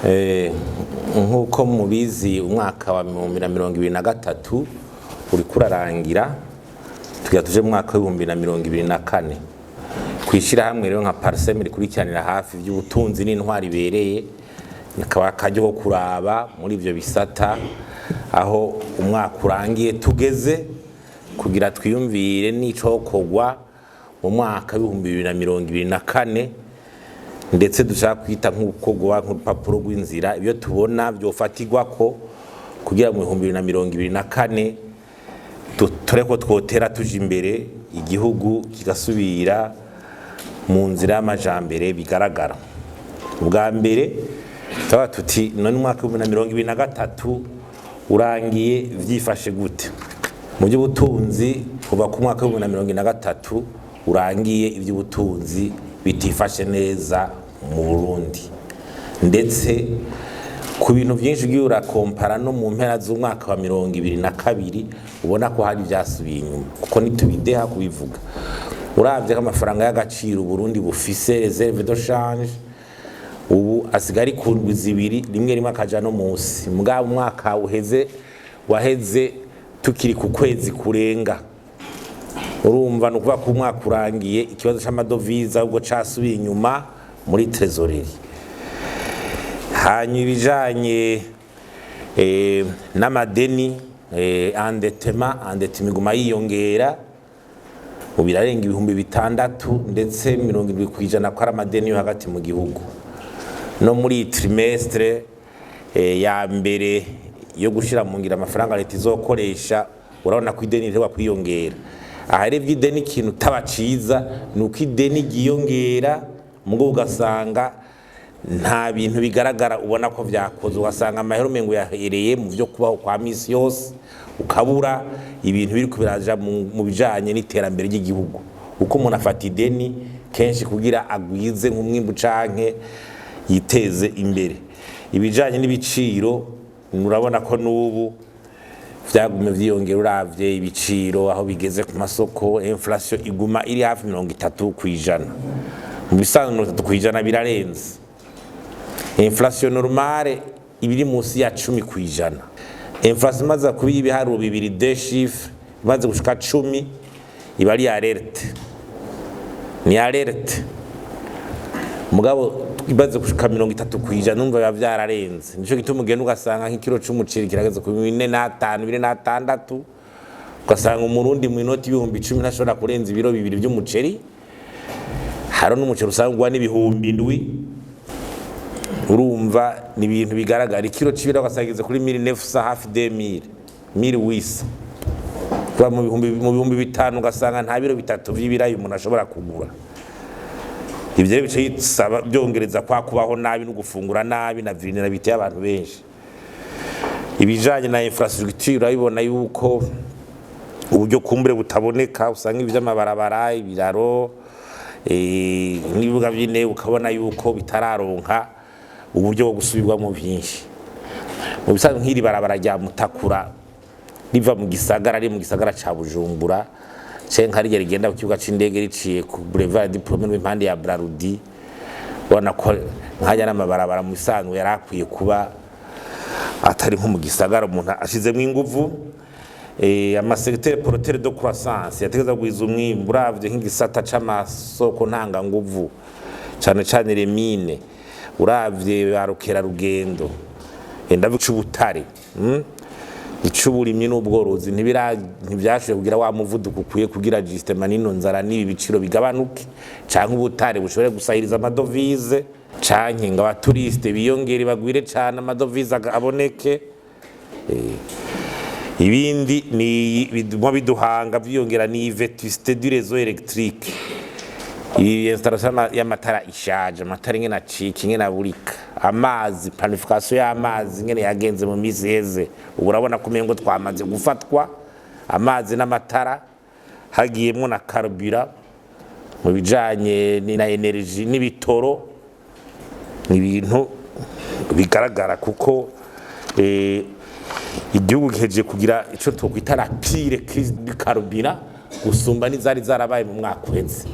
Nk'uko mubizi, umwaka wa 2023 uriko urarangira, tugira tuje mu mwaka w'2024. Kw'ishirahamwe rero nka PARCEM rikurikiranira hafi ivy'ubutunzi n'intwaro ibereye, akaba akaryo ko kuraba muri ivyo bisata aho umwaka urangiye tugeze, kugira twiyumvire n'icokorwa mu mwaka w'2024, ndetse dushaka kwita nk'uko guha nk'urupapuro rw'inzira ibyo tubona byofatirwako kugira mu 2024 dutore ko twotera tuja imbere, igihugu kigasubira mu nzira y'amajambere bigaragara. Ubwa mbere tuba tuti: none umwaka w'2023 urangiye vyifashe gute mu by'ubutunzi? Kuva ku mwaka w'2023 urangiye, iby'ubutunzi bitifashe neza mu Burundi, ndetse ku bintu byinshi ugiye urakompara no mu mpera z'umwaka wa 2022, ubona ko hari ibyasubiye inyuma, kuko ntitubideha kubivuga. Uravye ko amafaranga y'agaciro Burundi bufise, réserve de change, ubu asigaye ari ku ndwi 2, rimwe rimwe akaja no munsi. Mugabo umwaka uheze waheze tukiri ku kwezi kurenga. Urumva, ni ukuvuga ko umwaka urangiye ikibazo c'amadovize ahubwo casubiye inyuma muri trésorerie. Hanyuma ibijanye n'amadeni, endettement iguma yiyongera, ubu birarenga 6000, ndetse 70% ko ari amadeni yo hagati mu gihugu. No muri iyi trimestre ya mbere yo gushira mu ngiro amafaranga leta izokoresha, urabona ko ideni riheba kwiyongera. Aha rero iby'ideni, ikintu taba ciza ni uko ideni ryiyongera, mugo ugasanga nta bintu bigaragara ubona ko vyakoze, ugasanga amahera umengo yahereye mu byo kubaho kwa misi yose, ukabura ibintu biri biraja mu bijanye n'iterambere ry'igihugu, uko umuntu afata ideni kenshi kugira agwize nk'umwimbu canke yiteze imbere. Ibijanye n'ibiciro, urabona ko n'ubu vyagumye vyiyongera. Uravye ibiciro aho bigeze ku masoko, inflation iguma iri hafi 30%. Mu bisanzwe 30% birarenze. Inflation normale iba iri munsi ya 10%. Inflation imaze kuba ibiharuro bibiri, deux chiffres, imaze gushika 10, iba ari alerte, ni alerte. Mugabo imaze gushika 30%, numva biba vyararenze. Nico gituma ugenda ugasanga nk'ikiro c'umuceri kirageze ku 4,5, 4,6, ugasanga Umurundi mu inoti 10,000 ntashobora kurenza ibiro 2 vy'umuceri. Hari n'umuceri usanga ugwa n'7,000. Urumva, ni ibintu bigaragara. Ikiro c'ibiro ugasanga kigeze kuri 1900, hafi 2000, 1800. Kuva mu 5000, ugasanga nta biro 3 vy'ibirayi umuntu ashobora kugura. Ivyo rero bica bisaba byongereza kwa kubaho nabi no gufungura nabi na vulnérabilité y'abantu benshi. Ibijanye na infrastructure, urabibona yuko uburyo kumbure butaboneka, usanga ivy'amabarabara, ibiraro, n'ibibuga vy'indege, ukabona yuko bitararonka uburyo bwo gusubirwamo vyinshi. Mu bisanzwe nk'iri barabara rya Mutakura riva mu gisagara, ari mu gisagara ca Bujumbura, canke nka rigenda ku kibuga c'indege riciye ku Boulevard du Premier impande ya Brarudi, ubona ko nkajya n'amabarabara mu bisanzwe yari akwiye kuba atari nko mu gisagara, umuntu ashizemwo inguvu. Ama secteurs porteurs de croissance yategeza kugwiza umwimbu, uravye nk'igisata c'amasoko ntanganguvu, cane cane les mines, uravye ba rukerarugendo, ndavuga ic'ubutare, Ic'uburimyi n'ubworozi ntivyashoboye kugira wa muvuduko ukwiye kugira justement nino nzara n'ibi biciro bigabanuke, canke ubutare bushobore gusahiriza amadovize, canke ngo aba touristes biyongere bagwire cane, amadovize aboneke. Ibindi ni biduma biduhanga vyiyongera, ni vétusté du réseau électrique, iyi installation y'amatara ishaje, amatara ingene acika, ingene aburika, amazi, planification y'amazi ingene yagenze mu misi iheze. Ubu urabona ko umengo twamaze gufatwa amazi n'amatara, hagiyemwo na carburant mu bijanye na énergie n'ibitoro. Ni ibintu bigaragara kuko igihugu gihejeje kugira ico twokwita la pire crise du carburant gusumba n'izari zarabaye mu mwaka uheze.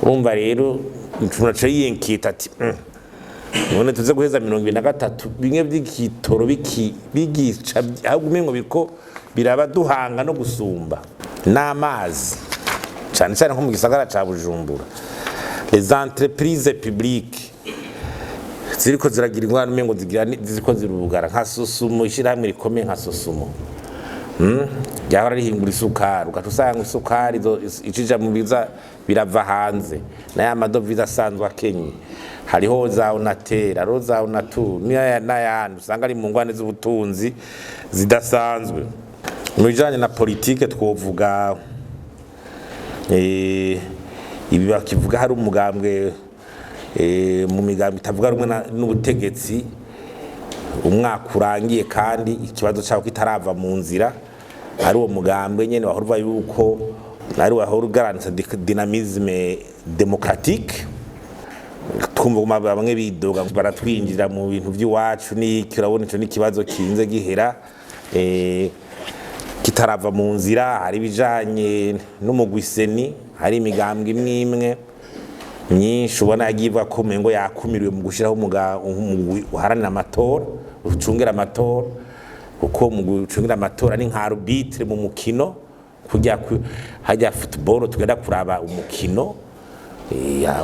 Urumva rero umuntu aca yiyenkita ati: None tuze guheza 2023, bimwe by'igitoro bigica, ahubwo umengo biriko biraba duhanga no gusumba n'amazi, cyane cyane nko mu gisagara ca Bujumbura. Les entreprises publiques ziriko ziragira ingwara, umengo zigira ziriko zirugara, nka Sosumo, ishirahamwe rikomeye nka Sosumo ryahora rihingura isukari, ugaca usanga isukari icija mu biza birava hanze n'aya madovize asanzwe akenye. Hariho za Onatel, hariho za Onatur n'ayandi usanga ari mu ngwane z'ubutunzi zidasanzwe. Mu bijanye na politike, twovuga ibi bakivuga hari umugambwe mu migambi itavuga rumwe n'ubutegetsi, umwaka urangiye kandi ikibazo cyawo kitarava mu nzira, ari uwo mugambwe nyene wahora uva yuko ari wahora ugarantisa dynamisme démocratique. Twumva bamwe bidoga, baratwinjira mu bintu by'iwacu n'iki. Urabona ico n'ikibazo kinze gihera kitarava mu nzira. Hari ibijanye n'umugwi CENI, hari imigambwe imwe imwe myinshi ubona yagiye ivuga ko umengo yakumiriwe mu gushiraho umugwi uharanira amatora, ucungira amatora, kuko umugwi ucungira amatora ni nka arbitre mu mukino. Kujya hajya football, tugenda kuraba umukino,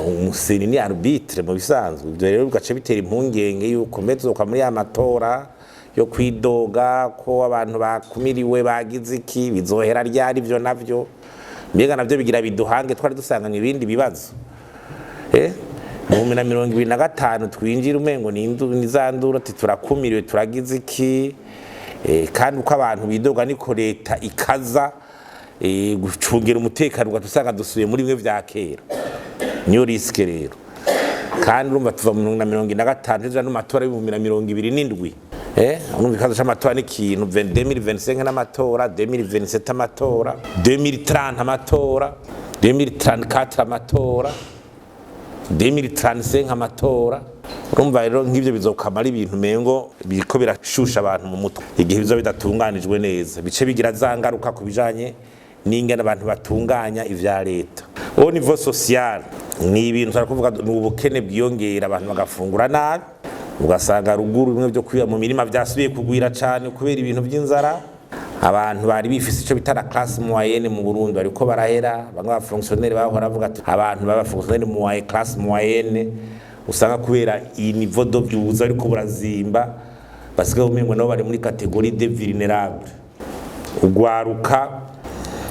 umu CENI ni arbitre mu bisanzwe. Ibyo rero bigaca bitera impungenge yuko mbe tuzoka muri ya matora yo kwidoga ko abantu bakumiriwe, bagize iki, bizohera ryari? Ivyo navyo mbega navyo bigira biduhange, twari dusanganywe ibindi bibazo. Mu 2025 twinjira umengo ni za nduru, ati turakumiriwe, turagize iki. Kandi uko abantu bidoga niko leta ikaza gucungira umutekano, ugaca usanga dusubiye muri bimwe vya kera. Niyo risque rero. Kandi urumva tuva mu na 45 tuja no matora y'2027. Urumva ikibazo c'amatora ni ikintu 2025 n'amatora, 2027 amatora, 2030 amatora, 2034 amatora, 2035 amatora. Urumva rero nk'ivyo bizokamara ibintu mengo biriko birashusha abantu mu mutwe. Igihe bizoba bidatunganijwe neza, bice bigira za ngaruka ku bijanye n'ingene abantu batunganya ivya leta. Au niveau social, ni ibintu turakuvuga, ni ubukene bwiyongera, abantu bagafungura nabi, ugasanga ruguru bimwe byo kwiba mu mirima vyasubiye kugwira cane kubera ibintu vy'inzara. Abantu bari bifise ico bita la classe moyenne mu Burundi bariko barahera. Bamwe ba fonctionnaire bahora bavuga ati abantu baba fonctionnaire moyen, classe moyenne, usanga kubera iyi niveau de vyuza ariko burazimba, basigaye umengo nabo bari muri catégorie de vulnérable. Ugwaruka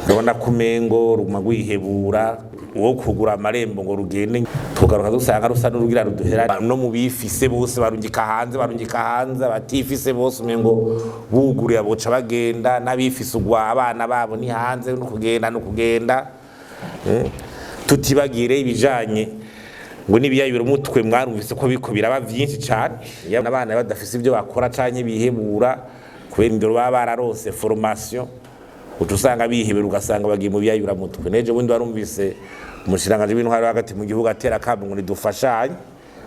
urabona ko umengo ruguma rwihebura, uwo kugura amarembo ngo rugende, tugaruka dusanga rusa n'urugira ruduhera. No mu bifise bose barungika hanze, barungika hanze abatifise bose, umengo buguriye boca bagenda, n'abifise ugwa abana babo ni hanze, no kugenda no kugenda. Tutibagire ibijanye ngo n'ibiyayura umutwe, mwarumvise ko biko biraba vyinshi cane. Iyo abana badafise ibyo bakora canke bihebura kubera indero baba bararose, formation, uca usanga bihebera, ugasanga bagiye mu biyayura mutwe. Nejo bundi warumvise umushikiranganji w'intwaro hagati mu gihugu atera akamo ngo nidufashanye.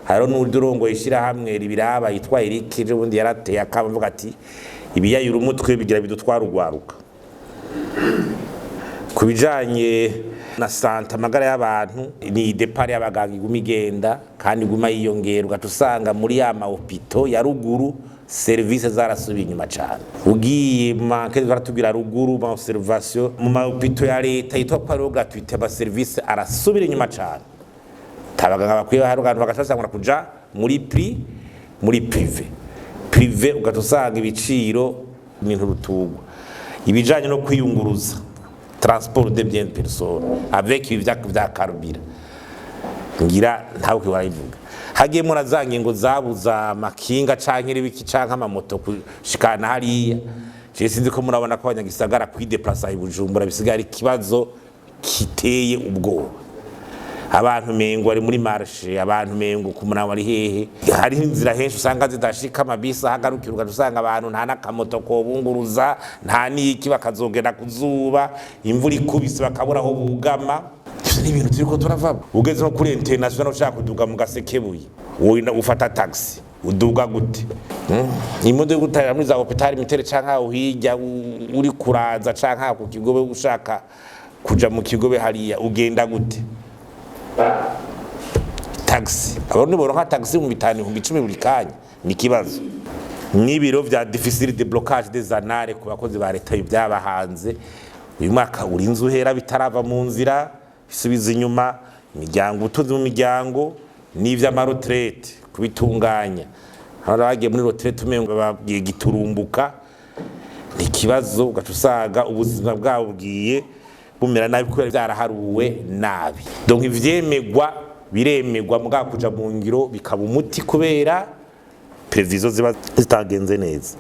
Hariho n'uwundi urongoye ishirahamwe ribiraba yitwa Eric, ejo bundi yarateye akamo avuga ati ibiyayura umutwe bigira bidutwara urwaruka. Ku bijanye na santé, amagara y'abantu, ni départ y'abaganga iguma igenda kandi iguma yiyongera, ugaca usanga muri ya ma hôpitaux ya ruguru serivisi zarasubiye inyuma cyane. Ugiye mu ma enquêtes baratubwira ruguru, ma observation mu ma hôpitaux ya leta yitwa ko ariho gratuité, ama service arasubira inyuma cyane. Abaganga bakwiye hari abantu bagaca basangura kuja muri privé. Privé ugaca usanga ibiciro ni nturutugwa. Ibijanye no kwiyunguruza, transport de biens personnes, avec ibi vya carburant, ngira ntawe barabivuga, hagiye muri za ngingo zabuza amakinga canke ibiki canke amamoto kushikana hariya. Je sinzi ko murabona ko abanyagisagara kwideplasa i Bujumbura bisigaye ari ikibazo kiteye ubwoba. Abantu mengo bari muri marché, abantu mengo ku munwa bari hehe. Hariho inzira henshi usanga zidashika, amabisi ahagarukira, ugaca usanga abantu nta n'akamoto kobunguruza, nta n'iki, bakazogenda ku zuba, imvura ikubise bakabura aho bugama. Ivyo ni ibintu turiko turavamo. Ugeze nko kuri international ushaka kuduga mu Gasekebuye, wowe ufata taxi uduga gute? Imodoka yo gutarira muri za hôpital mitere canke aho hirya uri kuraza, canke aho ku Kigobe ushaka kuja mu Kigobe hariya, ugenda gute? Taxi Taxi, abarundi boronka taxi mu 5, 10,000 buri kanya, ni ikibazo. N'ibiro vya difficile de blocage des annales ku bakozi ba leta byabahanze, uyu mwaka urinze uhera bitarava mu nzira, bisubiza inyuma imiryango, ubutunzi mu miryango n'ivy'ama retraites kubitunganya. Hari abagiye muri retraite umengo babwiye giturumbuka, ni ikibazo, ugaca usanga ubuzima bwabo bugiye bumera nabi kubera byaraharuwe nabi. Donc ivyemegwa biremegwa, mugabo kuja mu ngiro bikaba umuti kubera prévisions ziba zitagenze neza.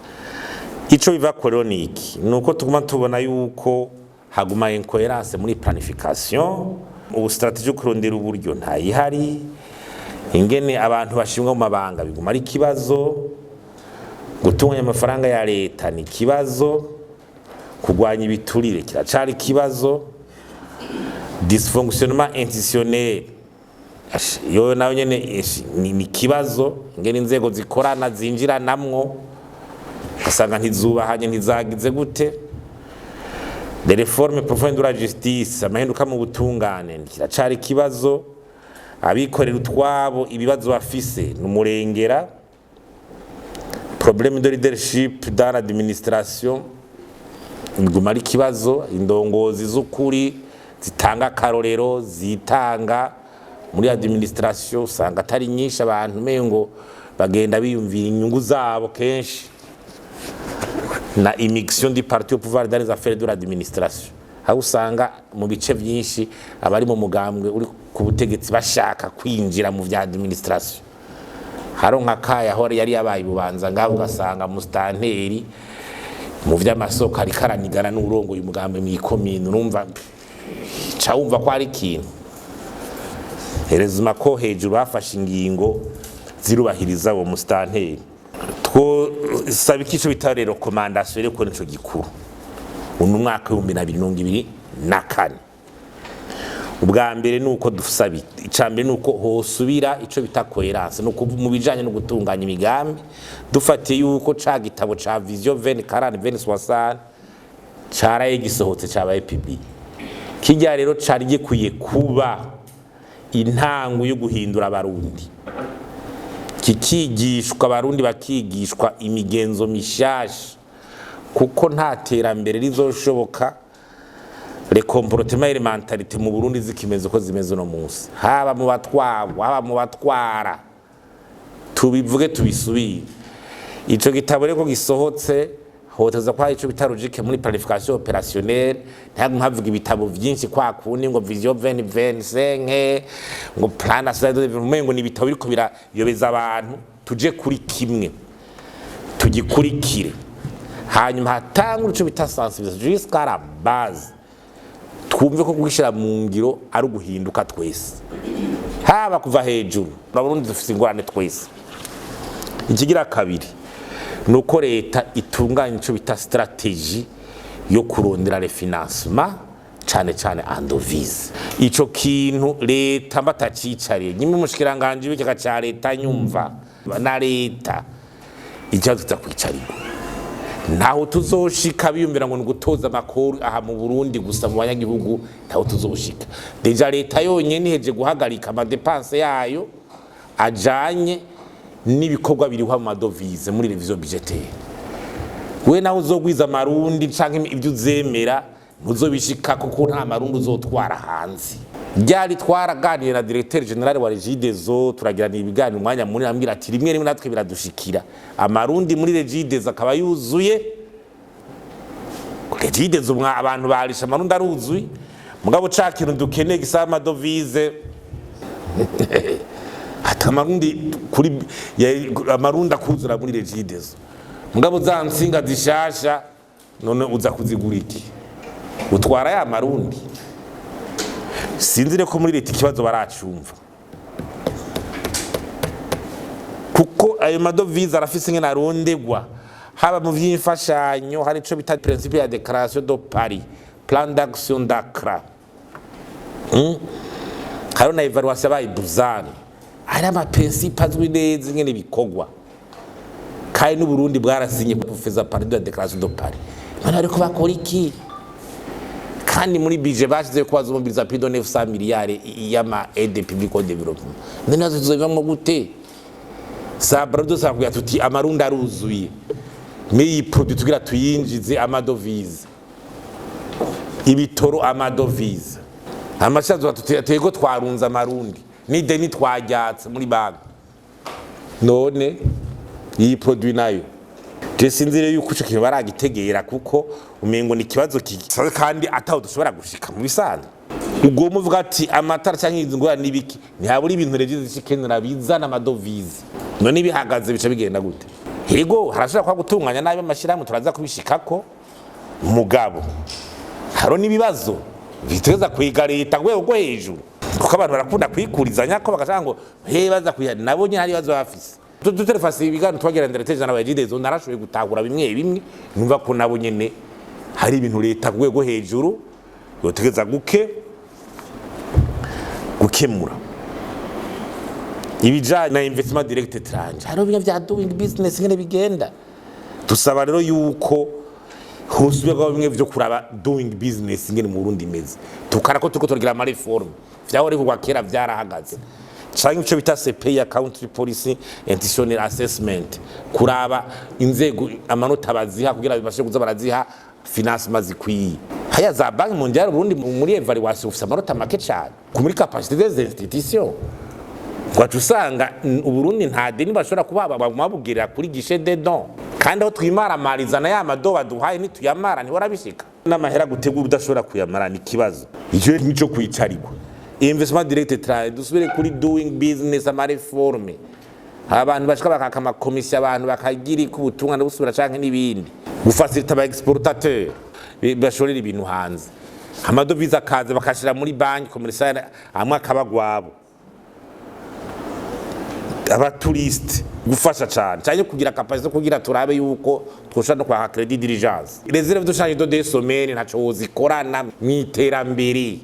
Ico biva ko rero ni iki? Ni uko tuguma tubona yuko haguma incohérence muri planification, ubu stratégie yo kurondera uburyo ntayihari, ingene abantu bashingwa mu mabanga biguma ari ikibazo, gutunganya amafaranga ya leta ni ikibazo, kurwanya ibiturire kiracari ikibazo, dysfonctionnement institutionnel yo nayo nyene ni ikibazo, ingene inzego zikorana zinjiranamwo ugasanga ntizubahanye, ntizagize gute. Les réformes profondes de la justice, amahinduka mu butungane, kiracari ikibazo. Abikorera utwabo ibibazo bafise ni umurengera. Problème de leadership dans l'administration biguma ari ikibazo. Indongozi z'ukuri zitanga akarorero, zitanga muri administration, usanga atari nyinshi. Abantu umengo bagenda biyumvira inyungu zabo kenshi, na immixtion du parti au pouvoir dans les affaires de l'administration, aho usanga mu bice byinshi abari mu mugambwe uri ku butegetsi bashaka kwinjira mu vya administration. Haro nka kaya aho yari yabaye Bubanza ngaho, ugasanga musitanteri mu vy'amasoko ariko aranigana n'urongoye umugambi mw'ikomine. Urumva, ca wumva ko ari ikintu herezuma ko hejuru bafashe ingingo zirubahiriza uwo musitanteri. Twosaba ikico bita rero recommandation rero, ko nico gikuru. Uno mwaka w'2024, ubwa mbere ni uko dusaba, icya mbere ni uko hosubira ico bita cohérence no mu bijanye no gutunganya imigambi, dufatiye yuko ca gitabo ca Vision 2040 2060 caraye gisohotse, cabaye public. Kijya rero cari gikwiye kuba intango yo guhindura Abarundi, kikigishwa Abarundi, bakigishwa imigenzo mishasha, kuko nta terambere rizoshoboka les comportements et mentalités mu Burundi zikimeze uko zimeze uno munsi, haba mu batwagwa, haba mu batwara. Tubivuge tubisubire, ico gitabo rero gisohotse, hoteza kwa ico bita logique muri planification opérationnelle. Ntabwo nkavuga ibitabo vyinshi kwa kundi ngo Vision 2025, ngo Plan national de développement, ngo ni ibitabo biriko birayobeza abantu. Tuje kuri kimwe, tugikurikire, hanyuma hatangure ico bita sensibilisation jusqu'à la base, twumve ko kugishira mu ngiro ari uguhinduka twese, haba kuva hejuru. Abarundi dufise ingorane twese. Ikigira kabiri ni uko leta itunganya ico bita stratégie yo kurondera le financement, cane cane en devise. Ico kintu leta batacicariye nyimwe, umushikiranganje w'ikigega ca leta nyumva na leta, ikibazo kiza kwicarirwa. Ntaho tuzoshika biyumvira ngo ni ugutoza amakuru aha mu Burundi gusa mu banyagihugu, ntaho tuzoshika. Déjà leta yonyene iheje guhagarika ama dépenses yayo ajanye n'ibikorwa biriho mu ma devises muri révision budgétaire. We nawe uzogwiza amarundi canke ibyo uzemera, ntuzobishika kuko nta marundi uzotwara hanze. Ryari twaraganiriye na directeur général wa Regideso, turagirana ibiganiro umwanya munini, ambwira ati rimwe rimwe natwe biradushikira, amarundi muri Regideso akaba yuzuye. Regideso mwa abantu barisha, amarundi aruzuye, mugabo ca kintu dukeneye gisaba ama devises, ati amarundi kuri amarundi akuzura muri Regideso, mugabo za nsinga zishasha none uza kuzigura iki? Utwara ya marundi? Sinzire ko muri leta ikibazo baracumva, kuko ayo ma devises arafise ingene arondegwa, haba mu vy'imfashanyo, hari ico bita principe ya Déclaration de Paris, Plan d'action d'Accra, Hariho na évaluation yabaye Busan. Hari ama principes azwi neza ingene bikorwa, kandi n'Uburundi bwarasinye kufeza partie de la Déclaration de Paris. None ariko bakora iki? Kandi muri budget bashize ko bazomobiliza plus de 900 milliards y'ama aide publique au développement. None nazo tuzobivamwo gute? Sabra dusabwa tuti amarundi aruzuye, n'iyi produit tugira tuyinjize ama devises, ibitoro ama devises, amashazo tutego twarunze amarundi n'ideni twaryatse muri banki. None iyi produit nayo je sinzi yuko ico kintu baragitegera, kuko umengo ni ikibazo kisaze kandi ataho dushobora gushika mu bisanzwe. Ubwo muvuga ati amatara canke izi ngorane n'ibiki, ntihabura ibintu rero zishikenera bizana ama devises. None bihagaze bica bigenda gute? Yego, harashobora kuba gutunganya nabi amashirahamwe, turaza kubishikako, mugabo haro n'ibibazo biteza kwiga leta rwego rwo hejuru, kuko abantu barakunda kwikurizanya ko bagashaka ngo he baza kwiha nabo nyine hari ibibazo bafise. Duterefasi ibiganiro twagira ndetse na bajidezo, narashoboye gutahura bimwe bimwe, numva ko nabo nyene hari ibintu leta ku rwego hejuru yotegeza gukemura. Ibijanye na investissement direct étranger, hariho bimwe vya doing business ngene bigenda. Dusaba rero yuko hosubirwaho bimwe vyo kuraba doing business ingene mu Burundi imeze, tukara ko turiko turagira ama réformes. Vyahora bivugwa kera, vyarahagaze, canke ico bita CPI, country policy institutional assessment, kuraba inzego amanota baziha kugira bibashe kuza baraziha financement zikwiye. Haya za Banque mondiale, Burundi muri évaluation ufise amanota make cane ku muri capacité des institutions. Waca usanga Uburundi nta deni bashobora kuba baguma babugirira kuri guichet de don, kandi aho twimaramariza na ya mado baduhaye ntituyamara, ntihora bishika n'amahera gutegura udashobora kuyamara, ni ikibazo icyo nico kwicarirwa. Investissement direct étranger, dusubire kuri doing business, ama réformes, abantu bashika bakaka amakomisiyo, abantu bakagira ubutumwa busubira canke n'ibindi, gufacilita aba exportateur bashorera ibintu hanze, ama devises akaza bakashira muri banki commerciale, amwe akaba gwabo, aba touristes gufasha cane cyane kugira capacité kugira turabe yuko twoshobora no kwaka crédit d'urgence. Réserve de change de 2 semaines ntaco wozikorana mw'iterambere,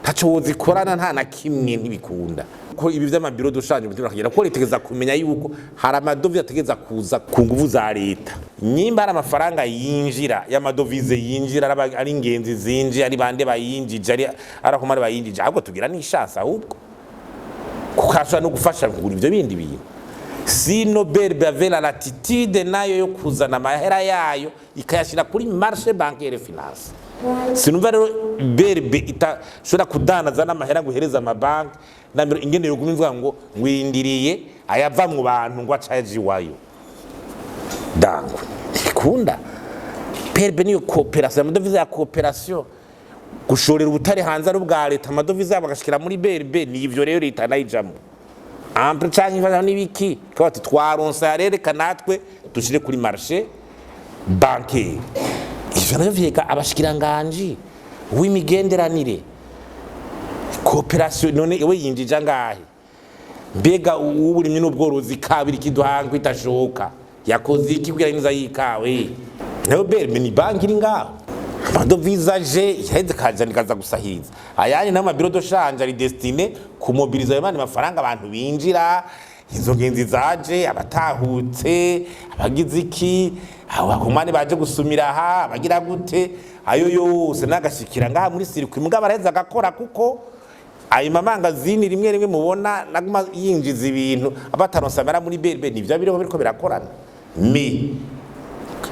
ntaco wozikorana nta na kimwe, ntibikunda ko ibi vy'ama bureaux de change mutima bakagera ko ritegeza kumenya yuko hari ama devises ategeza kuza ku nguvu za leta. Nyimba hari amafaranga yinjira y'ama devises yinjira, ari ingenzi zinjiye, ari bande bayinjije, ari arakomare bayinjije, ahubwo tugira n'ishansi, ahubwo kuko ashobora no gufasha kugura ivyo bindi bintu. Sino BRB avait la latitude nayo yo kuzana amahera yayo ikayashyira kuri marché bancaire finance. Sinumva rero BRB itashobora kudandaza n'amahera guhereza amabanki namero ingene yoguma ivuga ngo ngwindiriye ayava mu bantu ngo acaje iwayo dangwe, ntibikunda. BRB niyo coopération, ama devises ya coopération, gushorera ubutare hanze ari ubwa leta, ama devises yabo agashikira muri BRB. Ni ivyo rero leta nayijamwo ampre canke ifasha n'ibiki, ikaba ati twaronse reka natwe dushire kuri marché bancaire. Ivyo navyo vyega abashikiranganji w'imigenderanire, coopération. None we yinjije angahe? Mbega uburimyi n'ubworozi kabiri kiduhanga itashoka yakoze iki kugira inza yikawe? Nayo BRB ni banki iri ngaho, ama devises aje yaheze kazana ikaza gusahiriza ayandi nayo ma bureaux de change ari destiné kumobiliza ayo mandi mafaranga abantu binjira, izo ngenzi zaje, abatahutse, abagize iki, abo bakomane baje gusumira aha, abagira gute, ayo yose nagashikira ngaha muri circuit. Mugabo araheza agakora, kuko ayo mamangazini rimwe rimwe mubona naguma yinjiza ibintu abataronse amara muri BRB, nivyo biriho biriko birakorana, mais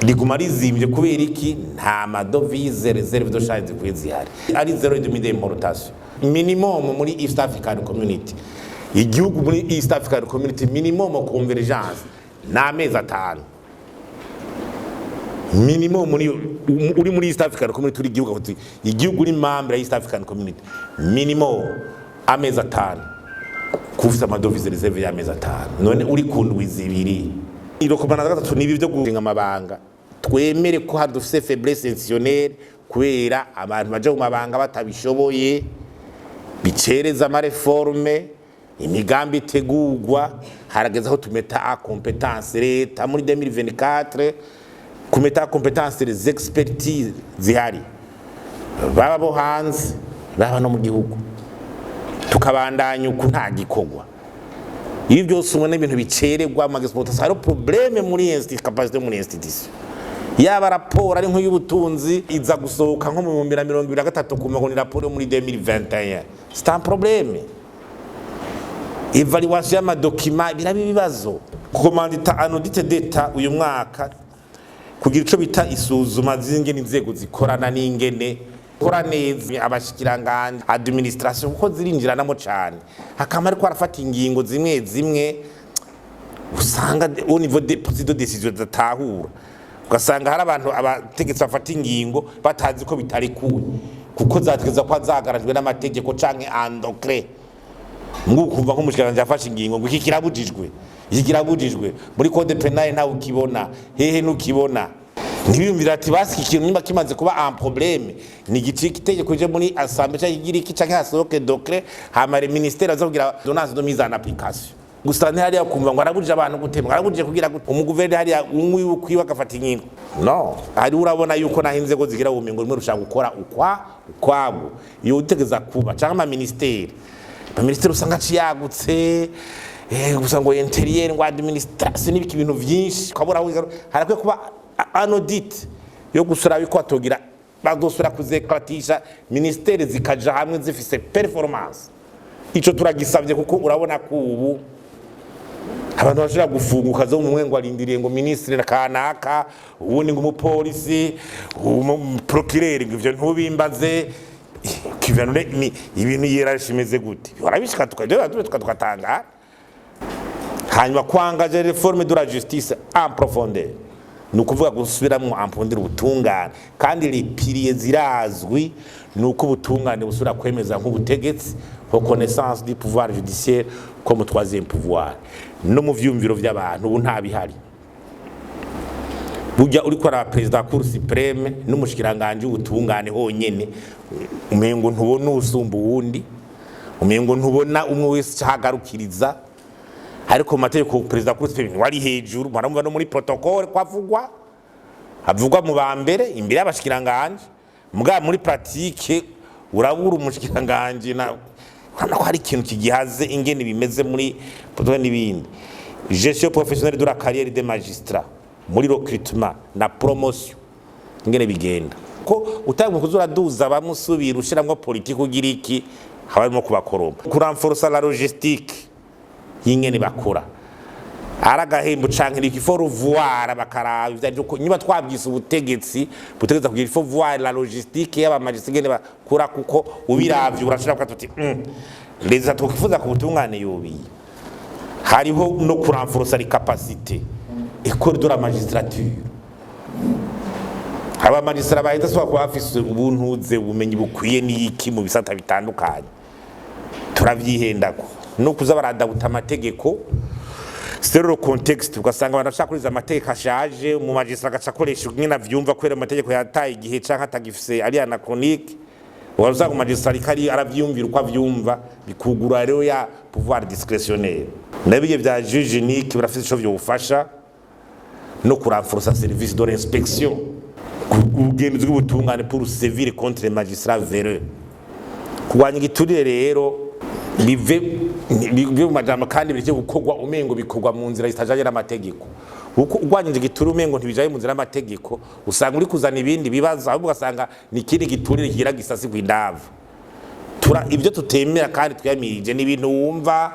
riguma rizimvye. Kubera iki? Nta ma devises réserve de change zikwiye zihari, ari 0,5 d'importation minimum muri East African Community. Igihugu muri East African Community, minimum convergence ni amezi 5 minimum. Muri uri muri East African Community, uri igihugu uti igihugu uri membre ya East African Community, minimum amezi 5 kufisa ama devises réserve y'amezi 5. None uri ku ndwi 2. Irokomana gatatu nibi byo guhinga amabanga. Twemere ko hari dufise faiblesse institutionnelle kubera abantu baje mu mabanga batabishoboye, bicereza ama réformes, imigambi itegurwa. Harageze aho tumeta en compétence leta muri 2024, kumeta en compétence les expertises zihari, baba bo hanze, baba no mu gihugu. Tukabandanya uku nta gikorwa. Ibi byose ubona ibintu bicererwa ama exportations, hari problème muri capacité muri institution. Yaba raporo ari nk'iy'ubutunzi, iza gusohoka nko mu 2023, ku ngo ni raporo yo muri 2021. C'est un problème. Évaluation y'ama documents biraba ibibazo. Commandita un audit d'État uyu mwaka, kugira ico bita isuzuma z'ingene inzego zikorana n'ingene kora neza, abashikiranganje, administration, kuko zirinjiranamo cane. Hakama ariko arafata ingingo zimwe zimwe usanga au niveau de prise de décision zidatahura, ugasanga hari abantu, abategetsi bafata ingingo batazi ko bitarekuwe, kuko zategeza ko zagarajwe n'amategeko canke un décret. Ngukumva nk'umushikiranganje yafashe ingingo ngo iki kirabujijwe, iki kirabujijwe muri code pénal, ntawe ukibona hehe, ntukibona. Ntibiyumvira ati basi iki kintu nimba kimaze kuba un problème, ni gici itegeko rije muri assemblée canke igira iki, canke hasohoke décret, hama le ministère aza kugira ordonnance de mise en application. Gusa ntihariya kumva ngo arabujije abantu gutema, arabujije kugira gute, umuguverineri hariya umwe ukwiwe agafata ingingo. No hari urabona yuko naho inzego zigira ubumengo rumwe rushaka gukora ukwa ukwabo, iyo utegeza kuba canke ama ministères usanga aciyagutse, gusa ngo intérieur, ngo administration, n'ibiki, ibintu vyinshi ukabura aho. Harakwiye kuba un audit yo gusura yuko atogira bazosubira kuzekaratisha ministère, zikaja hamwe zifise performance. Ico turagisabye, kuko urabona ko ubu abantu bashobora gufunguka zo mumwe ngo arindiriye ngo ministre kanaka, ubundi ngo umupolisi, procureur, ngo ivyo ntubimbaze kivanure ni ibintu hiérarchie imeze gute, barabishika tukajya tukatanga. Hanyuma kwangaje réforme de la justice en profondeur, ni ukuvuga gusubiramwo en profondeur ubutungane, kandi les piliers zirazwi, ni uko ubutungane busubira kwemeza nk'ubutegetsi, reconnaissance du pouvoir judiciaire comme troisième pouvoir. No mu vyumviro vy'abantu ubu nta bihari. Burya uriko araba perezida wa Cour suprême n'umushikiranganje w'ubutungane honyene, umengo ntubona usumba uwundi, umengo ntubona umwe wese ahagarukiriza. Ariko mu mategeko perezida wa Cour suprême wari hejuru, muramumva no muri protocole ko avugwa, avugwa mu ba mbere imbere y'abashikiranganje. Mugabo muri pratique urabura umushikiranganje na urabona ko hari ikintu kigihaze ingene bimeze muri protocole n'ibindi. Gestion professionnelle de la carrière des magistrats, muri recrutement na promotion, ingene bigenda, ko utanga kuza uraduza bamusubira ushiramwo politike ugira iki, haba harimo kubakorompa. Kurenforsa la logistique y'ingene bakora, ari agahembo canke il faut revoir, bakaraba ivyo arivyo. Niba twabwise ubutegetsi butegereza kugira, il faut voir la logistique y'aba magistrats ingene bakora, kuko ubiravye urashobora kuvuga tuti leta twokifuza ku butungane yobiye. Hariho no kurenforsa les capacités école de la magistrature, aba magistrats bahita soba kuba bafise ubuntuze, ubumenyi bukwiye n'iki mu bisata bitandukanye. Turavyihendako no kuza baradabuta amategeko selon le contexte, ugasanga abantu bashaka kuriza amategeko ashaje, mu magistrat agaca akoresha nyine avyumva kubera amategeko yataye igihe canke atagifise, ari anachronique. Usanga umagistrat ariko ari aravyumvira uko avyumva, bikugura rero ya pouvoir discrétionnaire. Nabige vya juge unique birafise ico vyofasha, no kurenforsa service de l'inspection, ubugenzuzi bw'ubutungane pour sévir contre les magistrats véreux. Kurwanya igiturire rero bive mu majambo kandi bireke gukorwa umengo bikorwa mu nzira zitajanye n'amategeko, kuko urwanyije igiturire umengo ntibijanye mu nzira y'amategeko, usanga uri kuzana ibindi bibazo, ahubwo ugasanga ni ikindi giturire kigira gisasi kw'indavu. Tura ibyo tutemera kandi twiyamirije ni ibintu wumva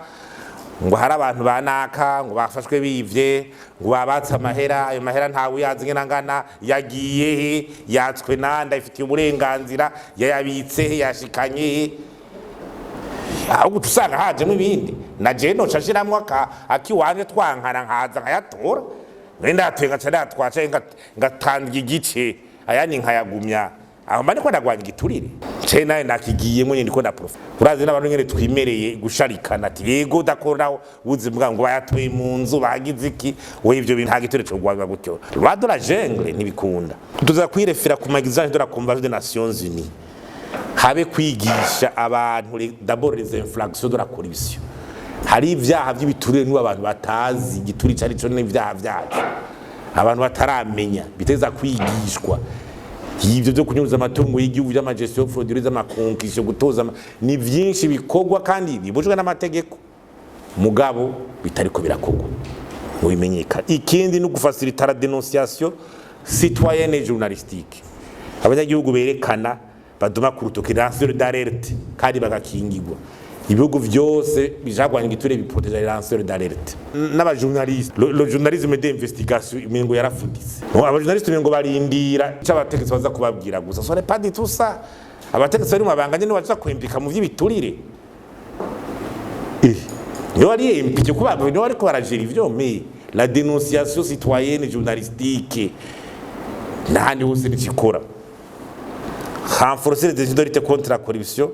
ngo hari abantu banaka ngo bafashwe bivye, ngo babatse amahera, ayo mahera ntawe uyazi ingene angana, yagiye he, yatswe nande, ayifitiye uburenganzira, yayabitse he, yashikanye he. Ahubwo usanga hajemo ibindi. Na jewe noca nshiramwo akiwanje, twankana nkaza nkayatora, none ndayatoye ngaca ndayatwara, canke ngatanga igice, ayandi nkayagumya. Aho mba ndiko ndagwanya igiturire ce nawe nakigiyemo nyene, ndiko ndaprofa. Urazi n'abantu nyene twimereye gusharikana, ati yego dakoraho uzi mbwa ngo bayatoye mu nzu, bagize iki. We ivyo bintu nta giturire co gwanywa gutyo. Loi de la jungle ntibikunda. Tuza kwirefera ku ma exigences de la Convention des Nations Unies, habe kwigisha abantu d'abord les infractions de la corruption. Hari ivyaha vy'ibiturire n'ubu abantu batazi igiturire ico arico, n'ivyaha vyacu abantu bataramenya, biteza kwigishwa. Ivyo vyo kunyuruza amatungo y'igihugu, vy'ama gestion frauduleuse, z'ama concussions, gutoza ni vyinshi bikorwa kandi bibujwe n'amategeko, mugabo bitariko birakorwa ngo bimenyekane. Ikindi ni ugufacilita la dénonciation citoyenne journalistique, abanyagihugu berekana, baduma ku rutoki, lanceur d'alerte, kandi bagakingirwa. Ibihugu vyose bijagwanya igiturire biproteja les lanceurs d'alerte n'abajournaliste. Le journalisme d'investigation imengo yarafuditse. No, abajournaliste imengo barindira ico abategetsi baza kubabwira gusa. Ce n'est pas du tout ça. Abategetsi bari mu mabanga nyene baza kwempika mu vy'ibiturire. Niyo wari impliqué kuba niyo ariko baragera ivyo, mais la dénonciation citoyenne journalistique n'ahandi hose nikikora. Renforcer les institutions de lutte contre la corruption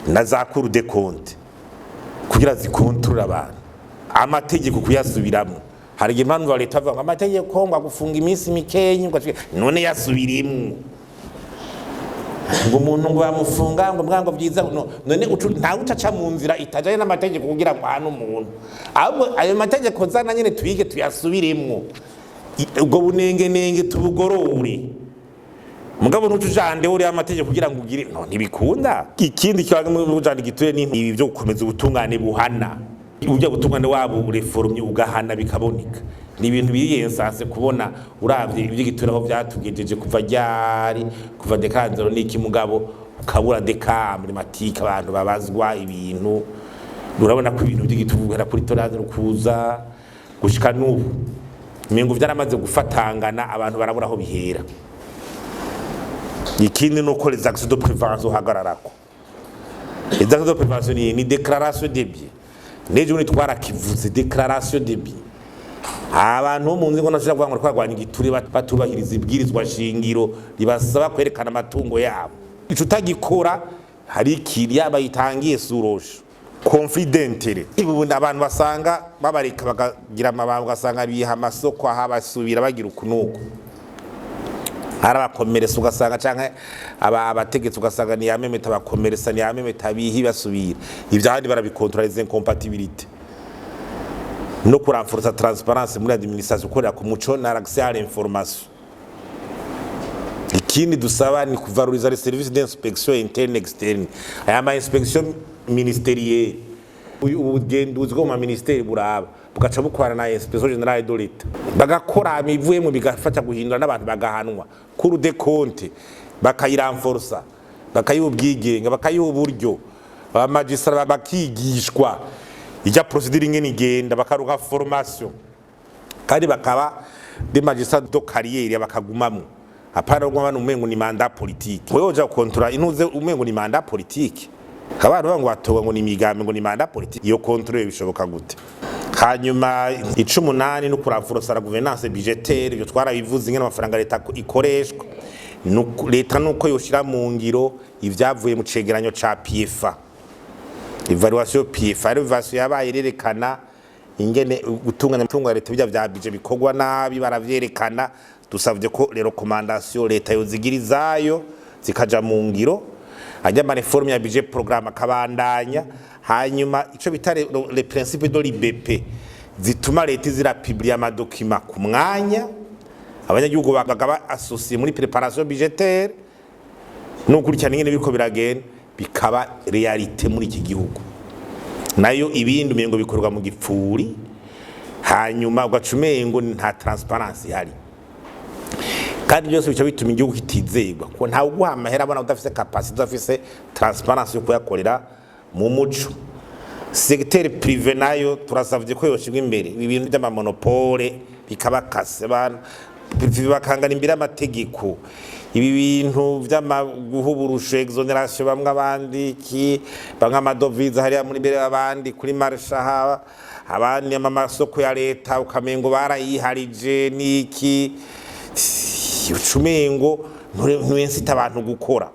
na za Cour des comptes kugira zikontorora abantu. Amategeko kuyasubiramo. Hari igihe impamvu leta bavuga ngo amategeko ngo agufunga iminsi mikeyi, ngo none yasubirimo, ngo umuntu ngo bamufunga ngo mbwa ngo byiza none ntawe ucaca mu nzira itajanye n'amategeko kugira ngo ahane umuntu. Ahubwo ayo mategeko zana nyene twige tuyasubiremwo, ubwo bunengenenge tubugorore. Mugabo ntuce ujande uriya amategeko kugira ngo ugire, no ntibikunda. Ikindi kibazo mu ujande gituye ni ibi byo gukomeza ubutungane buhana. Uburyo butungane wabo reformye ugahana bikaboneka, ni ibintu biriyensanse kubona. Uravye ivy'igitura aho vyatugejeje kuva ryari, kuva dekanzero n'iki, mugabo ukabura des cas emblématiques, abantu babazwa ibintu. Urabona ko ibintu by'igitugu guhera kuri toranze kuza gushika n'ubu imengo vyaramaze gufatangana, abantu barabura aho bihera. Ikindi ni uko les actions de prévention uhagararako. Les actions de prévention ni déclaration de biens. N'ejo bundi twarakivuze, déclaration de biens. Abantu bo mu nzego nashobora kuvuga ngo twarwanya igiture batubahiriza ibwirizwa shingiro ribasaba kwerekana amatungo yabo. Ico utagikora, hari ikiriya bayitangiye surosho conflit d'intérêt. Ubu abantu basanga babareka bakagira amabanga, ugasanga biha amasoko aha basubira bagira ukunuko, hari abakomeresa ugasanga canke abategetsi ugasanga ni yamemeta abakomeresa, ni yamemeta bihi basubira. Ivyo ahandi barabikontrola, les incompatibilités, no kurenforsa transparence muri administration, gukorera ku muco na l'accès à l'information. Ikindi dusaba ni kuvaloriza les services d'inspection interne, externe, aya ma inspection ministérielle. Ubugenduzi bwo mu maministeri buraba bugaca bukorana na Inspection générale de l'État, bagakora ibivuyemo bigafasha guhindura n'abantu bagahanwa. Cour des comptes bakayirenforsa, bakayiha ubwigenge, bakayiha uburyo, abamagistrat bakigishwa ijya procédure ingene igenda, bakaronka formation, kandi bakaba des magistrats de carrière, bakagumamwo, apana ngo abantu umengo ni mandat politique. Wewe uja kontra intuze umengo ni mandat politique, abantu bavuga ngo batowe ngo ni imigambi, ngo ni mandat politique. Iyo contrôle bishoboka gute? Hanyuma 18 no kurenforsa la gouvernance budgétaire. Ibyo twarabivuze, ingene amafaranga leta ikoreshwa. Leta nuko yoshira mu ngiro ivyavuye mu cegeranyo ca PFA, évaluation PFA. Évaluation yabaye irerekana ingene gutunganya amatungo ya leta, bijya vya budget bikorwa nabi, baravyerekana. Dusavye ko rero recommandation leta yozigira izayo zikaja mu ngiro, ajya ama réforme ya budget programme akabandanya. Hanyuma ico bita le principe de l'IBP zituma leta izira publier amadocuments ku mwanya, abanyagihugu bakaba associés muri préparation budgétaire no gukurikirana ingene biriko biragenda, bikaba réalité muri iki gihugu. Nayo ibindi umengo bikorwa mu gipfuri, hanyuma ugaca umengo nta transparence ihari, kandi byose bica bituma igihugu kitizegwa, kuko ntawe uguha amahera abona udafise capacité, udafise transparence yo kuyakorera mu muco. Secteur privé nayo turasavye ko yoshirwa imbere, ibi bintu by'amamonopole bikabakase, abantu bakangana imbere y'amategeko. Ibi bintu vy'amaguhuburusho, exonération, bamwe abandi iki, bamwe amadovize hariya muri imbere y'abandi kuri marché aha, abandi amasoko ya leta ukamengo barayiharije niki, ucumengo ntuensita abantu gukora.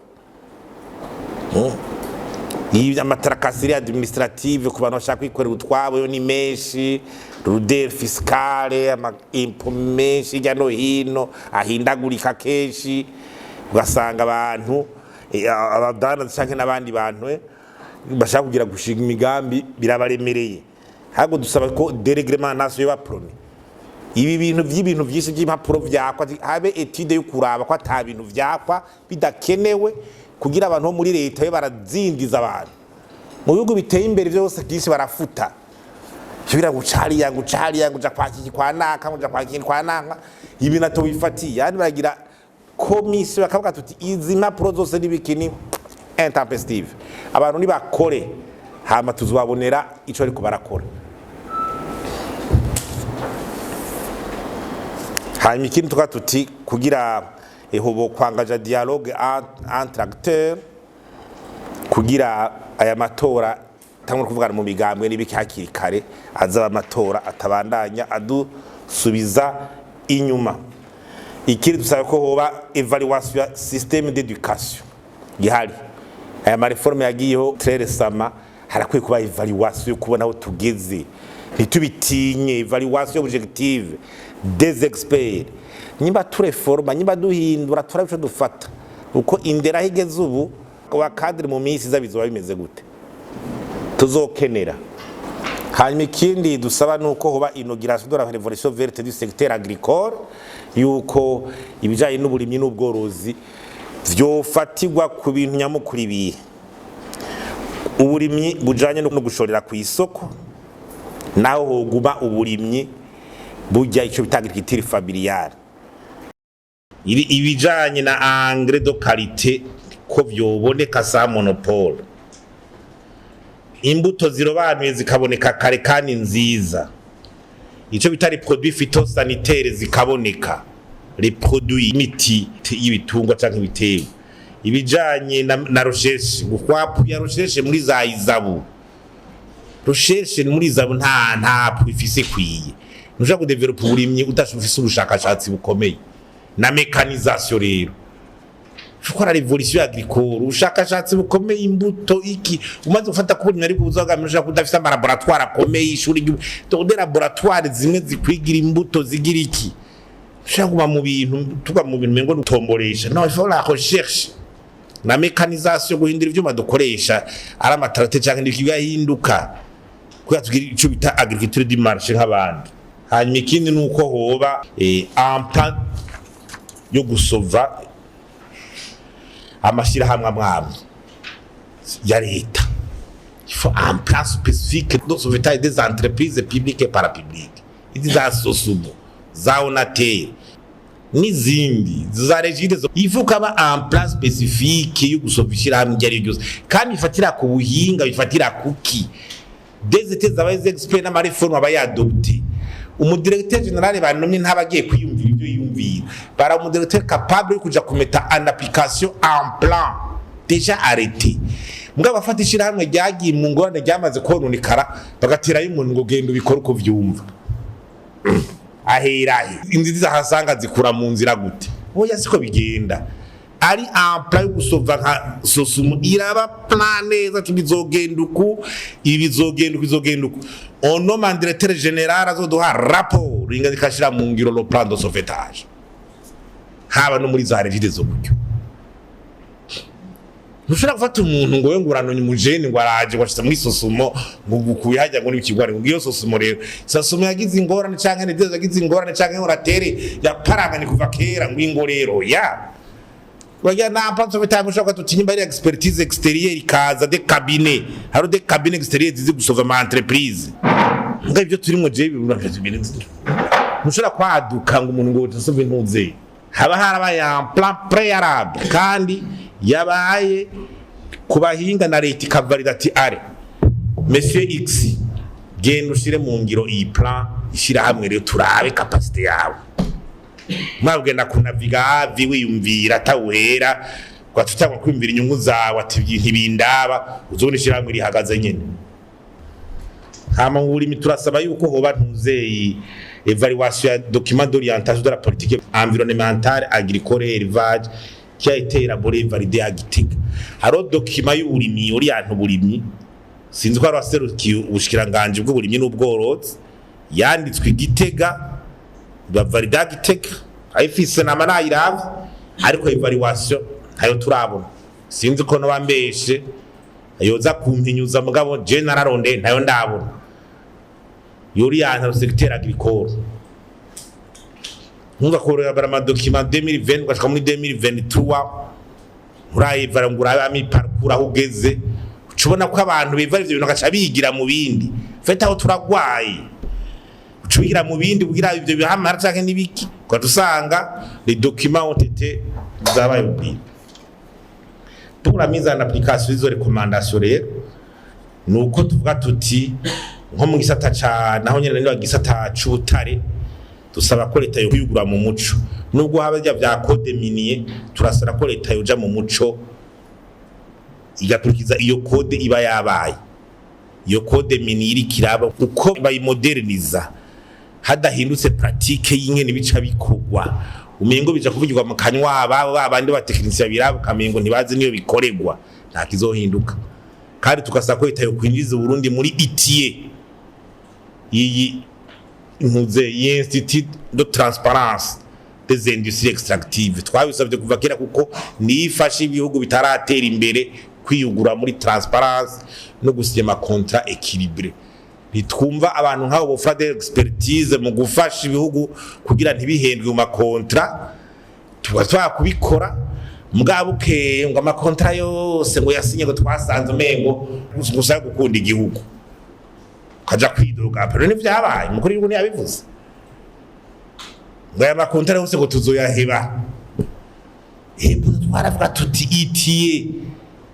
Ibi amatracasseries administratives ku bantu bashaka kwikorera utwabo yo ni menshi, lourdeur fiscale, ama impôts menshi hirya no hino ahindagurika kenshi, ugasanga abantu abadandaza canke n'abandi bantu bashaka kugira gushinga imigambi birabaremereye. Ahubwo dusaba ko déréglementation yoba prônée, ibi bintu vy'ibintu vyinshi vy'impapuro vyakwa, habe étude yo kuraba ko ata bintu vyakwa bidakenewe, kugira abantu bo muri leta be barazindiza abantu. Mu bihugu biteye imbere vyose byinshi barafuta. Tubira gucariya, gucariya, nguja kwa kiki, kwa naka, nguja kwa kiki, kwa naka, ibintu atobifatiye. Yani baragira komisiyo, bakavuga tuti izi mpapuro zose n'ibikini intempestive, abantu nibakore, hama tuzobabonera ico ariko barakora. Hanyuma ikindi tuka tuti kugira ehobo kwangaja dialogue entre acteurs, kugira aya matora tangwa kuvugana mu migambwe n'ibiki hakiri kare, azaba amatora atabandanya adusubiza inyuma. Ikindi dusaba ko hoba evaluation ya système d'éducation gihari. Aya ma réforme yagiyeho très récemment, harakwiye kuba evaluation yo kubona aho tugeze, ntitubitinye, evaluation objective des experts. Nyimba tureforma, nyimba duhindura, turabe ico dufata, uko indera aho igeze ubu, wa cadre mu minsi iza bizoba bimeze gute, tuzokenera. Hanyuma ikindi dusaba nuko hoba inauguration de la révolution verte du secteur agricole, yuko ibijanye n'uburimyi n'ubworozi vyofatirwa ku bintu nyamukuru ibihe: uburimyi bujanye no gushorera ku isoko, naho hoguma uburimyi burya ico bita agriculture familiale, ibijanye na engrais de qualité ko vyoboneka sans monopole, imbuto zirobanuye zikaboneka kare kandi nziza, ico bita les produits phytosanitaires zikaboneka, les produits imiti y'ibitungwa canke ibiterwa, ibijanye na recherche, gukwapuya recherche muri za ISABU. Recherche muri ISABU nta appui ifise kwiye. Ntushobora kudevelopa uburimyi udafise ubushakashatsi bukomeye na mécanisation. Rero gukora révolution agricole, ubushakashatsi bukomeye, imbuto, iki, umaze gufata ko uburimyi ariko uzogamije kudafise ama laboratoire akomeye, ishuri des laboratoire zimwe zikwigira imbuto, zigira iki. Ushaka kuba mu bintu, tuba mu bintu mengo nutomboresha. Non, il faut la recherche na mécanisation, guhindura ivyuma dukoresha, ari ama tracteur canke bigahinduka, kugira tugire ico bita agriculture du marché nk'abandi. Hanyuma ikindi nuko hoba un plan yo gusova amashirahamwe amwamwe ya leta. Il faut un plan spécifique de sauvetage des entreprises publiques et parapubliques, izi za SOSUMO, za ONATEL n'izindi za REGIDESO. Il faut kaba un plan spécifique yo gusova ishirahamwe iryo ari ryo ryose, kandi bifatira ku buhinga, bifatira kuki des états zabaye experts n'ama réforme aba yadopté. Umu directeur général banomye ntabagiye kwiyumvira ibyo yiyumvira, bara umu directeur capable yo kuja kumeta en application un plan déjà arrêté. Mugabo afata ishirahamwe ryagiye mu ngorane, ryamaze kononekara, bagaterayo umuntu ngo genda ubikore uko vyumva, ahera he? Inzizi zahasanga zikura mu nzira gute? Oya, siko bigenda. Ari un plan yo gusova nka SOSUMO, iraba plan neza ati bizogenda uku, ibi bizogenda uku, bizogenda uku. On nomme un directeur général azoduha rapport inga zikashira mu ngiro le plan de sauvetage, haba no muri za REGIDESO gutyo. Ntushobora gufata umuntu ngo we ngo uranonye umujene, ngo araje, ngo ashitse muri SOSUMO, ngo gukuye hajya, ngo n'ikigwari, ngo iyo SOSUMO. Rero SOSUMO yagize ingorane canke REGIDESO yagize ingorane canke oratere yaparanganye kuva kera, ngo ingo rero ya wagira na plan de sauvetage. Ushobora tuti nyimba ari expertise extérieure ikaza de cabinet, hari de cabinet extérieur zizi gusova ama entreprise. Nga ibyo turimo je ntushobora kwaduka ngo umuntu ngo usove ntuze, haba harabaye un plan préalable kandi yabaye ku bahinga na leta ikavalida ati: "Allez, monsieur X, genda ushire mu ngiro iyi plan." Ishyirahamwe rero turabe capacité yawe. Mwabwenda kunaviga havi wiyumvira atawuhera, twatutangwa kwiyumvira inyungu zawe, ati ntibindaba, uzobona ishyirahamwe rihagaze nyene. Hama mu burimi turasaba yuko hoba ntuzeyi évaluation ya document d'orientation de la politique environnementale, agricole et élevage qui a été élaboré et validé à Gitega. Hariho document y'uburimyi oriente uburimyi, sinzi ko hari waserukiye ubushikiranganji bw'uburimyi n'ubworozi, yanditswe i Gitega, bavalida à Gitega, ayifise nama nayiravye, ariko évaluation ntayo turabona. Sinzi ko noba mbeshe, yoza kumpinyuza, mugabo je nararondeye ntayo ndabona yorienta le secteur agricole. Ntuza kureba ama document 2020 ugashika muri 2023, urayivara ngo urabe ami parcours aho ugeze. Ucubona ko abantu biva ivyo bintu bagaca bigira mu bindi. Fete aho turagwaye, uca ubigira mu bindi kugira ivyo bihamara canke n'ibiki, ugaca usanga les documents ont été zabaye oubliés. Pour la mise en application y'izo recommandations rero, nuko tuvuga tuti nko mu gisata ca naho nyene niba gisata c'ubutare, dusaba ko leta yo kwiyugura mu muco. Nubwo haba vya code minier, turasaba ko leta yoja mu muco, igakurikiza iyo code iba yabaye. Iyo code minier iriko iraba uko bayimoderniza, hadahindutse pratique y'ingene bica bikorwa, umengo bija kuvugirwa mu kanywa ababo babandi batekinisiye birabo, kamengo ntibazi niyo bikoregwa, nta kizohinduka. Kandi tugasaba ko leta yo kwinjiza Burundi muri ITIE, iyi ntuze Institut de Transparence des Industries Extractives. Twabisabye kuva kera, kuko nifasha ibihugu bitaratera imbere kwiyugura muri transparence no gusinya ama contrat équilibré. Ntitwumva abantu nk'abo bofra de expertise mu gufasha ibihugu kugira ntibihendwe mu ma contrat. Tuba twakubikora mugabo bukeye ngo ama contrat yose ngo yasinye, ngo twasanze umengo gusa gukunda igihugu, ukaja kwidoga. Pero ntivyabaye, umukuru w'igihugu ntiyabivuze ngo aya ma contrat yose ngo tuzoyaheba. Ebo twaravuga tuti ITIE,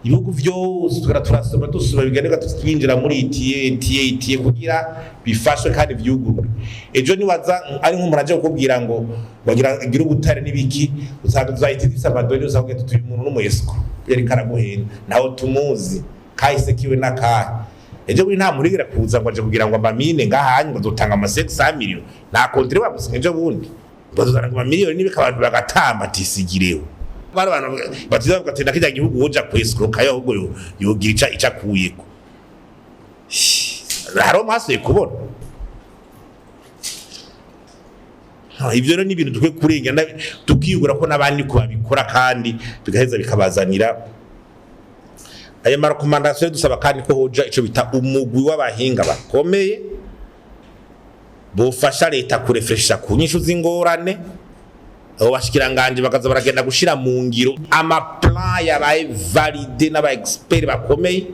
ibihugu vyose tugara turasoma, dusoma biganirwa, twinjira muri ITIE, ITIE, ITIE, kugira bifashwe kandi vyugurure. Ejo niwaza ari nk'umuntu aje kukubwira ngo wagira gira ubutare n'ibiki, usanga tuzahita dufise ama données, usanga tuti uyu muntu n'umu escroc, yariko araguhenda, ntaho tumuzi, kahise kiwe n'akahe. Ejo bundi nta muntu kuza ngo aje kugira ngo ama mines ngahanye, ngo azotanga ama 500 millions, nta contrat bamusinye. Ejo bundi ngo azozana ngo amamiliyoni n'ibika, abantu bagatamba atisigireho. Bari abantu batiza bavuga ati nakijya gihugu woja kwescroka yo, ahubwo yogira ica akuyeko. Hariho mwasuye kubona. Ivyo rero ni ibintu dukwiye kurengera, tukiyugura ko n'abandi ko babikora, kandi bigaheza bikabazanira ayo ma recommandations. Dusaba kandi ko hoja ico bita umugwi w'abahinga bakomeye bofasha leta kurefresha ku nyishu z'ingorane. Abo bashikiranganje bakaza baragenda gushira mu ngiro ama plan yabaye validé n'aba expert bakomeye,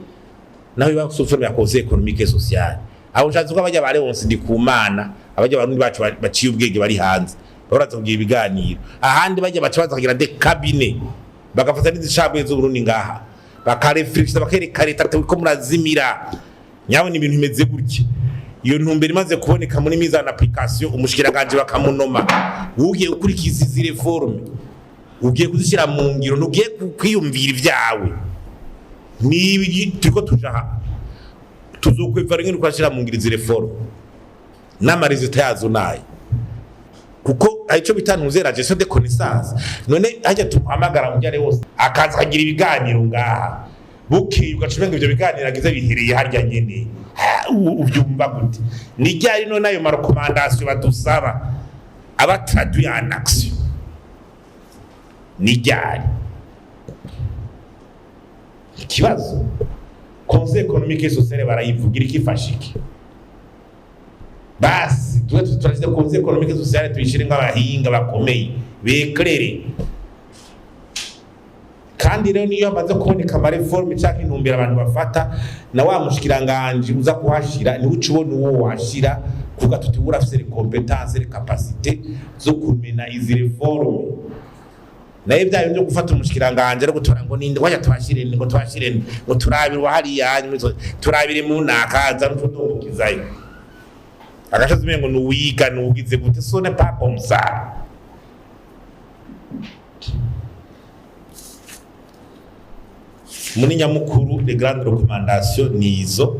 naho biba sous forme ya Conseil économique et social. Aho nshatse ko abajya ba Leonce Ndikumana, abajya barundi bacu baciye ubwenge bari hanze, baraza kugira ibiganiro ahandi, bajya baca baza kugira des cabinets, bagafata n'izicabwe z'Uburundi ngaha, bakarefresha, bakereka leta ati ko murazimira nyabona ibintu bimeze gutya. Iyo ntumbero imaze kuboneka muri mise en application, umushikiranganje bakamunoma: ugiye gukurikiza izi réformes, ugiye kuzishyira mu ngiro, ntugiye kwiyumvira ibyawe, nibi turiko tuja aha, tuzokweva rimwe twashyira mu ngiro izi réformes n'ama résultats yazo nayo, kuko hari icyo bita ntuzera gestion de connaissance. None hajya tumuhamagara umujyane wose akaza akagira ibiganiro ngaha, bukeye ugaca umenga ivyo biganiro agize bihereye harya nyene. Uvyumva gute? Ni ryari none ayo ma recommandations badusaba aba traduit en action? Ni ryari? Ikibazo, Conseil économique et social barayivugira, ikifasha iki? Basi tuwe turashyize Conseil économique et social, tuyishire nk'abahinga bakomeye beklere. Kandi rero niyo hamaze kuboneka ama réformes canke intumbero abantu bafata, na wa mushikiranganje uza kuhashira niwe uca ubona uwo washira, kuvuga tuti urafise les compétences, les capacités zo kumena izi réformes. Naye bya bintu byo gufata umushikiranganje no gutora ngo ninde wajya tuhashire, ngo tuhashire, ngo turabire hariya, turabire mu nakaza n'utudumbukizayo agashazi, umengo nuwiga nuwigize gute. Ce n'est pas comme ça. Muri nyamukuru, les grandes recommandations ni izo.